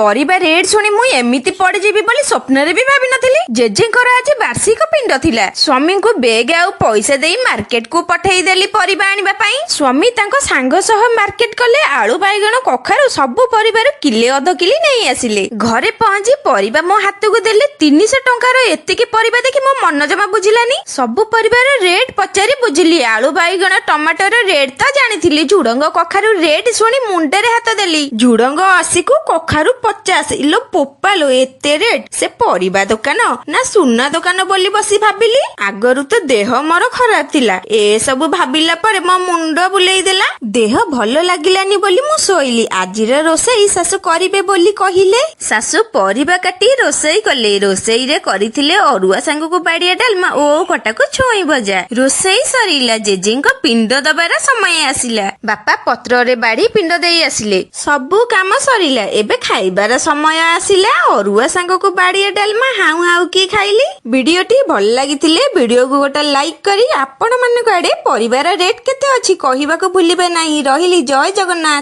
ପରିବା ରେଟ୍ ଶୁଣି ମୁଁ ଏମିତି ପଡିଯିବି ବୋଲି ସ୍ୱପ୍ନରେ ବି ଭାବିନଥିଲି। ଜେଜେଙ୍କର ଆଜି ବାର୍ଷିକ ପିଣ୍ଡ ଥିଲା। ସ୍ୱାମୀଙ୍କୁ ବେଗ ଆଉ ପଇସା ଦେଇ ମାର୍କେଟକୁ ପଠେଇଦେଲି ପରିବା ଆଣିବା ପାଇଁ। ସ୍ୱାମୀ ତାଙ୍କ ସାଙ୍ଗ ସହ ମାର୍କେଟ କଲେ। ଆଳୁ, ବାଇଗଣ, କଖାରୁ ସବୁ ପରିବାରୁ କିଲେ ଅଧ କିଲେ ନେଇ ଆସିଲେ। ଘରେ ପହଞ୍ଚି ପରିବା ମୋ ହାତକୁ ଦେଲେ। 300 ଟଙ୍କାର ଏତିକି ପରିବା ଦେଖି ମୋ ମନ ଜମା ବୁଝିଲାନି। ସବୁ ପରିବାର ରେଟ୍ ପଚାରି ବୁଝିଲି। ଆଳୁ, ବାଇଗଣ, ଟମାଟୋର ରେଟ୍ ତ ଜାଣିଥିଲି। ଝୁଡଙ୍ଗ, କଖାରୁ ରେଟ୍ ଶୁଣି ମୁଣ୍ଡରେ ହାତ ଦେଲି। ଝୁଡଙ୍ଗ 80କୁ କଖାରୁ 50। ଇଲୋ ବୋପାଲୋ, ଏତେ ରେଟ୍! ସେ ପରିବା ଦୋକାନ ନା ସୁନା ଦୋକାନ ବୋଲି ବସି ଭାବିଲି। ଆଗରୁ ତ ଦେହ ମୋର ଖରାପ ଥିଲା। ଏସବୁ ଭାବିଲା ପରେ ମୋ ମୁଣ୍ଡ ବୁଲେଇ ଦେଲା। ଦେହ ଭଲ ଲାଗିଲାନି ବୋଲି ମୁଁ ଶୋଇଲି। ଆଜିର ରୋଷେଇ ଶାଶୁ କରିବେ ବୋଲି କହିଲେ। ଶାଶୁ ପରିବା କାଟି ରୋଷେଇ କଲେ। ରୋଷେଇରେ କରିଥିଲେ ଅରୁଆ ସାଙ୍ଗକୁ ବାଡିଆ ଡାଲମା ଓ ଖଟାକୁ ଛୁଇଁ ଭଜା। ରୋଷେଇ ସରିଲା। ଜେଜେଙ୍କ ପିଣ୍ଡ ଦବାର ସମୟ ଆସିଲା। ବାପା ପତ୍ରରେ ବାଢି ପିଣ୍ଡ ଦେଇ ଆସିଲେ। ସବୁ କାମ ସରିଲା। ଏବେ ଖାଇବାର ସମୟ ଆସିଲା। ଅରୁଆ ସାଙ୍ଗକୁ ବାଡିଆ ଡାଲମା ହାଉଁ ହାଉଁ କି ଖାଇଲି। ଭିଡିଓଟି ଭଲ ଲାଗିଥିଲେ ଭିଡିଓକୁ ଗୋଟେ ଲାଇକ୍ କରି ଆପଣ ମାନଙ୍କ ଆଡେ ପରିବାର ରେଟ୍ କେତେ ଅଛି କହିବାକୁ ଭୁଲିବେ ନାହିଁ। ରହିଲି, ଜୟ ଜଗନ୍ନାଥ।